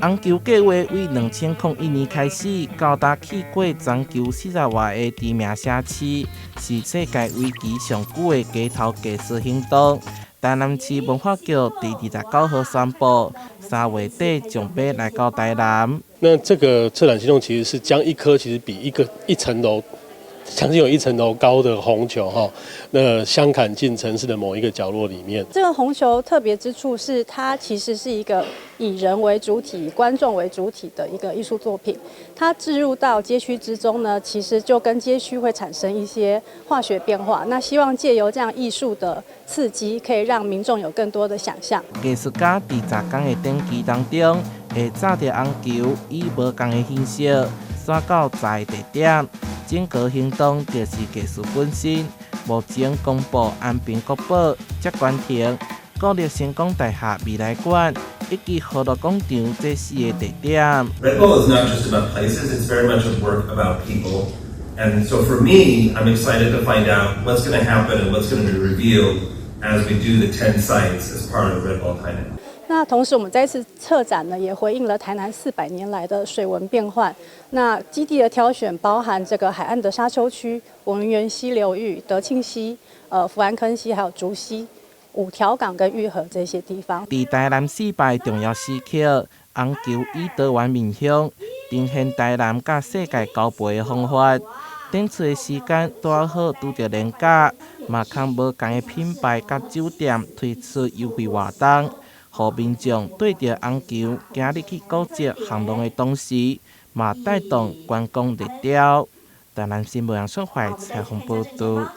紅球計畫為2001年開始，到今去過全球40外个知名城市，是世界為期上久的街頭藝術行動。台南市文化局佇29號宣布，3月底將欲來到台南。那這個策展行動其實是將一顆其實比一個一層樓將近有一層樓高的紅球哈，那鑲嵌進城市的某一個角落裡面。這個紅球特別之處是，它其實是一個以人為主體、以觀眾為主體的一個藝術作品。它置入到街區之中呢，其實就跟街區會產生一些化學變化。那希望借由這樣藝術的刺激，可以讓民眾有更多的想象。藝術家佇10工的展期當中，會紮著紅球，以無仝的形式，徙到10個地點。整個行動就是藝術本身。目前公布安平國寶、接官亭、國立成功大學未來館以及河樂廣場這四个地點。 Red Ball is not just about places, it's very much a work about people. And so for me, I'm excited to find out what's going to happen and what's going to be revealed as we do the 10 sites as part of Red Ball Tainan. 那同時，我們這次策展呢，也回應了台南400年來的水文變換。那基地的挑選包含這個海岸的沙丘區、文園溪流域、德慶溪、福安坑溪，還有竹溪、五條港跟玉和這些地方。佇台南四百重要時刻，紅球以多元面向呈現台南佮世界交陪的方法。展出的時間拄好拄著連假，嘛空無仝的品牌佮酒店推出優惠活動，予民眾綴著紅球行入去古蹟巷弄的同時，嘛帶動觀光熱潮。台南新聞楊淑懷採訪報導。